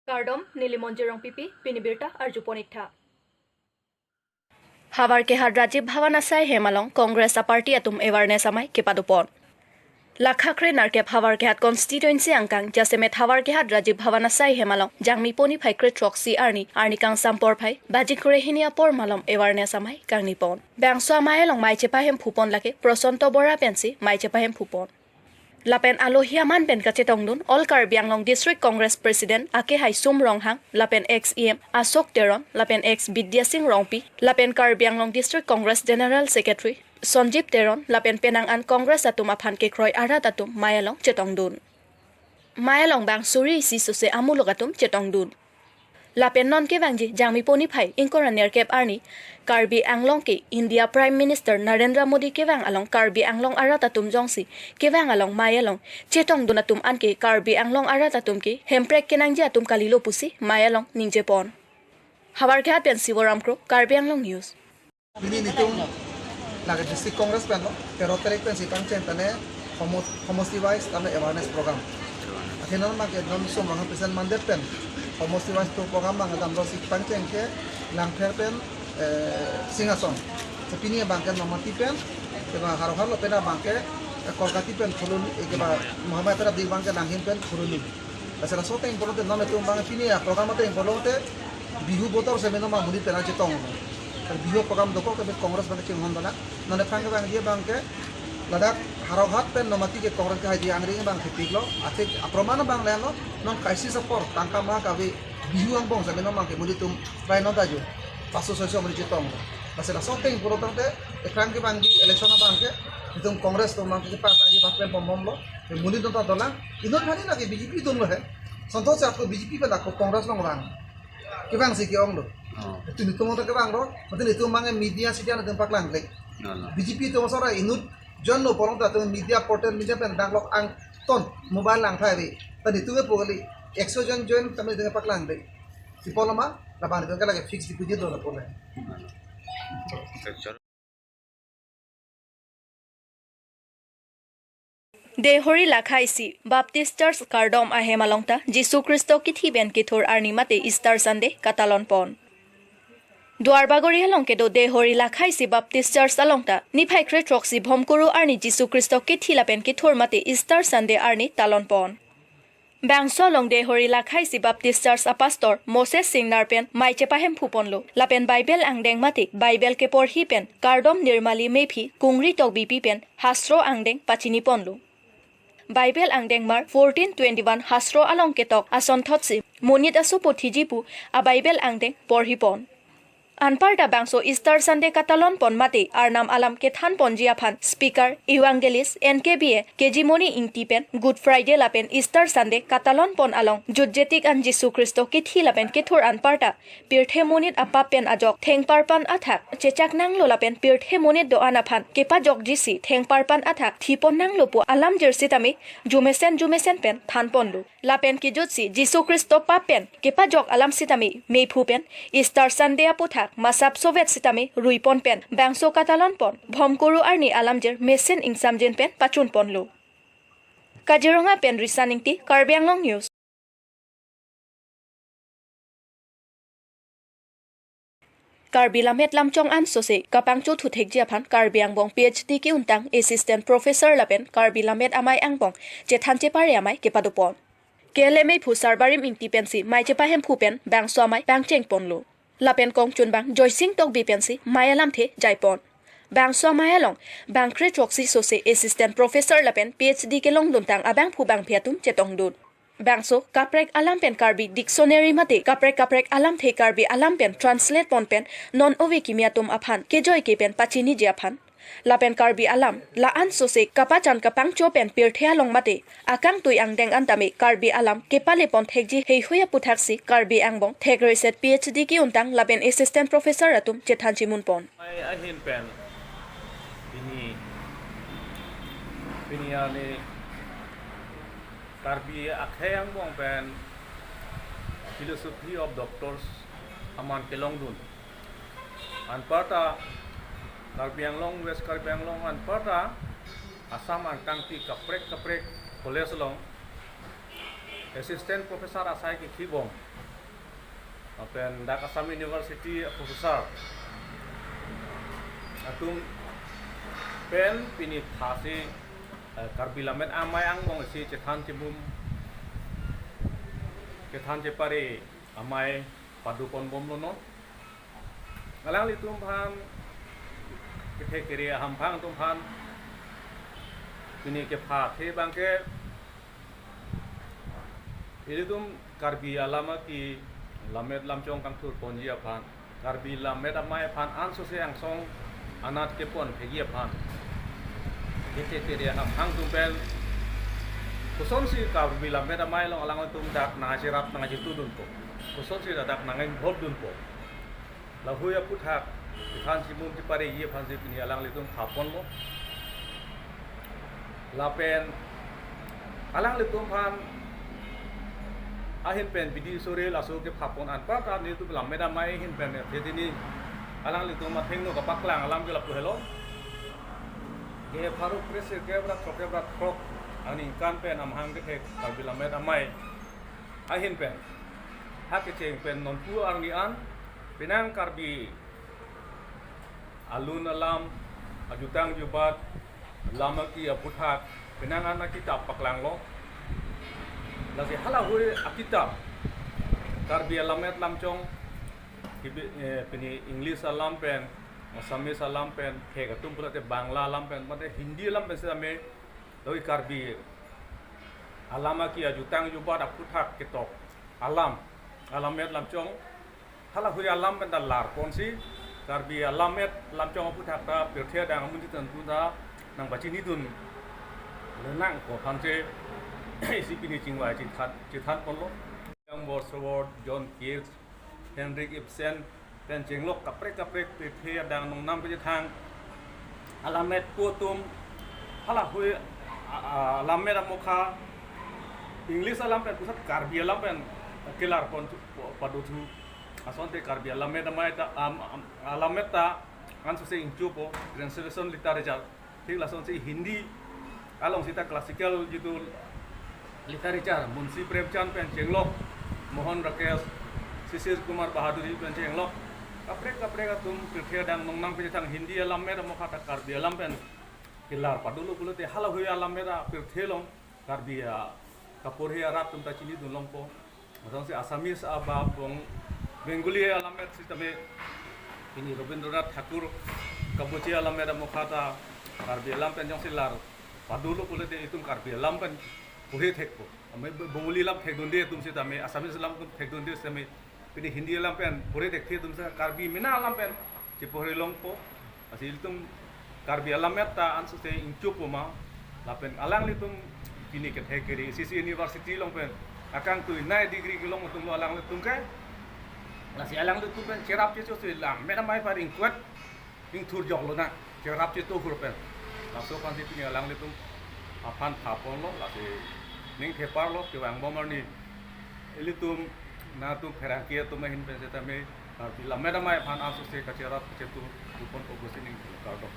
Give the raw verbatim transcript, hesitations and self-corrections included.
Kardom, neli Monjir Rongpipi, pini birta arjupon iktha. Havarkehat Rajiv Bhavan asai hem along Congress aparty atum awareness amei kepadopon. Lakha kre nerkep Havarkehat constituency angkang jasemet Havarkehat Rajiv Bhavan asai hem along Jangmi poni phai kre throksi arni, arni kangsam porphai baji kre hini apor malom awareness amei kangnipon. Bangso amei along mei chepahemphupon lake Prosonto Bora pensi mei chepahemphupon. Lapen alohi aman pen kachetongdun All Karbi Anglong District Congress President akehai Sum Ronghang, lapen ex E M Ashok Teron, lapen ex Bidya Sing Rongpi, lapen Karbi Anglong District Congress General Secretary Sanjib Teron, lapen penang an Congress atum aphan kekroi arat atum mei along chetongdun. Mei along bang suri isi sose amuluk atum chetongdun. Lapen non kevangji Jangmi poni phai ingkoi ra nerkep arni Karbi Anglong ke India Prime Minister Narendra Modi kevang along Karbi Anglong arat atum jongsi kevang along mei along chetongdun atum anke Karbi Anglong arat atum ke hemprek kenangji atum kalilo pusi mei along ningjepon. Havarkehat pen Sivoram Kro, Karbi Anglong News. Pini nelitum lake District Congress pen lo, tero tarik pensi pangcheng tane homo-, homosti wise tane awareness program. Akhirnya non abangke non Sum Ronghang present mandate pen homosti wise to program abang damlo si pangcheng ke Langpher pen, eh, Singhason. So pini abangke Nomati pen, keba Howraghat lo pen abangke, eh, Kolkati pen Phuloni, eh, keba Mohammadpur abdi abangke Langhin pen Phuloni. Lasi laso ateng pulote non nelitum abang pini a program ateng pulote Bihu botor seme non abang monit pen chetong. Bihu program dokok ke Congress abang chinghon dona. Non aphrang kevangji abangke ladak Howraghat pen Nomati ke Congress kehai di angring abang kepiklo. Athe aproman abang lelo, non crisis apor tangka ma kave Bihu angbong seme non abangke monit atum rai non daju. Paso soiso monit chetong. Lasi laso ateng pulo tangte aphrang kevangji election abangke nelitum Congress atum abangke pas lagi pas pen pom bomlo. Monit atum ta dolang. Inut mani lagi B J P atum lo he. Sonthot si ako B J P pen ako Congress along vang. Kevangsi ke-ong lo. Oh. Itum itum ta kevanglo. Mate itum abang media sitya itum paklang lek. No, no. B J P atum sora inut jon lo porong ta itum media portal media pen danglok angton mobile langthai ave. Ta itum ke pokali ekso jon join kami itum paklang lek. Si poloma, labang itum ke lagi fixed deposit lo la pole. Dehori lakhaisi Baptist Church kardom ahem along ta Jisu Khristo kithi pen kethur arni mate Easter Sunday katalon pon. Duarbagori along kedo Dehori lakhaisi Baptist Church along ta niphai kre throksi Bhomkuru arni Jisu Khristo kithi lapen kethur mate Easter Sunday arni talon pon. Bangso along Dehori lakhaisi Baptist Church a Pastor Moses Singnar pen mei chepahemphupon lo. Lapen Bible angdeng mate Bible keporhi pen kardom Nirmali Mephi Kungri Tokbipi pen hastro angdeng pachinipon lo. Bible angdeng mar fourteen twenty-one hastro along ketok asonthotsi monit asopo thiji pu a Bible angdeng porhipon. Anparta bangso Easter Sunday katalon pon mate Arnam alam kethan ponji aphan Speaker Evangelist N K B A K G Moni Ingti pen Good Friday lapen Easter Sunday katalon pon along jutjetik an Jisu Khristo kithi lapen kethur anparta pirthe monit apap pen ajok thengparpan athak chechak nanglo lapen pirthe monit do-an aphan kepajokjisi thengparpan athak thipon nanglo pu alam jirsi tame jumesen jumesen pen thanpon lo. Lapen kejutsi Jisu Khristo pap pen kepajok alam sitame mephu pen Easter Sunday aputhak masap sovet sitame ruipon pen bangso katalon pon Bhomkuru arni alamjir mesen ingsamjin pen pachunpon lo. Kaziranga pen Risan Ingti, Karbi Anglong News. Karbi Lammet Lamchong an sose kapangcho thuthekji aphan Karbi angbong P H D ke-untang Assistant Professor lapen Karbi Lammet Amei angbong chethan chepare amei kepadopon. K L M mephu Sarbarim Ingti pensi mei chepahemphu pen bangso amei pangcheng ponlo. Lapen kongchunbang Joysing Tokbi pensi mei alamthe jaipon. Bangso amei along bang kre throksi sose Assistant Professor lapen P H D kelongduntang abangphu bangphi atum chetongdun. Bangso kaprek alam pen Karbi dictionary mate kaprek kaprek alamthe Karbi alam pen translate pon pen non ove kimi atum aphan kejoike pen pachiniji aphan. Lapen Karbi alam la-an sose kapachan kapangcho pen pirthe along mate akangtui angdeng an tame Karbi alam kepale pon thekji heihui aputhaksi Karbi angbong thekreset P H D ke-untang lapen Assistant Professor atum chethan chimun pon. Amei ahin pen pini, pini arni Karbi akhei angbong pen Philosophy of Doctors aman kelongdun. Anparta Karbi Anglong, West Karbi Anglong anparta Assam angkangpi kaprek kaprek college along Assistant Professor asai kekhibom, lapen dak Assam University a-professor atum pen pini phasi, eh, Karbi Lammet Amei angbong si chethan chemum, chethan chepare amei padoponbomlo non. Alanglitum aphan, kethe kere ahamphang atum aphan pini kephathe abangke, ilitum Karbi alam aki lammet lamchong kangthurponji aphan, Karbi Lammet Amei aphan ansose angsong anat keponphekji aphan kethe kere ahamphang atum pen kosonsi Karbi Lammet Amei along alanglitum dak nangcherap nangchetudunpo, kosonsi dak nang-involve dunpo, lahui aphuthak chethan chemum chepareji aphansi pini alanglitum phaponlo. Lapen alanglitum aphan ahin pen bidi sore laso kephapon anparta nelitum Lammet Amei ahin pen athe pini alanglitum athengno kapaklang alam ke lapu helo. Ke pharo kre-sirkep ra throkkep ra throk aningkan pen amahang kethek Karbi Lammet Amei ahin pen ha kecheng pen nonpu arni an penang Karbi alun alam, ajutang jubat, lam aki aphuthak penang an akitap paklanglo. Lasi halahui akitap Karbi alammet lamchong, kibi-, eh, pini English alam pen, Assamese alam pen, thek atum pulote Bangla alam pen, mate Hindi alam pen setame, lahui Karbi alam aki ajutang jubat aphuthak ketok alam, alammet lamchong, halahui alam pen ta larponsi Karbi alammet lamchong aphuthak ta pirthe adang amonit atum ta nangpachinidun le nangkok aphansi isi pini chingvai chethan, chethanponlo. William Wordsworth, John Keats, Henrik Ibsen pen chenglok kaprek kaprek pirthe adang nongnam kachethang alammetpo atum halahui a, a, alammet amokha English alam pen pusat Karbi alam pen kelarpon thu, padothu. Asonte Karbi alammet amei ta, am, am, alammet ta ansose ingchopo, translation literature. Thik lasonsi Hindi along sita classical jitu literature, Munshi Premchand pen chenglok, Mohan Rakesh, Shishir Kumar Bahaduri pen chenglok, kaprek kaprek atum pirthe adang nongnam kachethang Hindi alammet amokha ta Karbi alam pen kelar padolo pulote halahui alammet apirthe along Karbi a kaporhe arat atum ta chinidun longpo. Asonsi Assamese aba Bong-, Bengali alammet setame pini Rabindranath Thakur kabuche alammet amokha ta Karbi alam pen jongsi lar padolo pulote itum Karbi alam pen porhe thekpo. Amei Be-, Bengali alam thekdunde atum setame, Assamese alam atum thekdunde setame, pini Hindi alam pen porhe thekthe atum se Karbi mena alam pen cheporhe longpo. Lasi ilitum Karbi alammet ta ansose ingchopo ma, lapen alanglitum pini kethe kere C C University along pen akangtui nai degree kelong atumlo alanglitum ke. Lasi alanglitum pen cherap chechosi Lammet Amei aphan ingkwet ingthur joklo na, cherap chetohur pen. Laso aphansi pini alanglitum aphan phaponlo, lasi ning theparlo, kevangbom arni ilitum, nangtum pherangke atum ahin pen setame Karbi Lammet Amei aphan ansose kacherap kachetu, tupon kogosi ning kardom.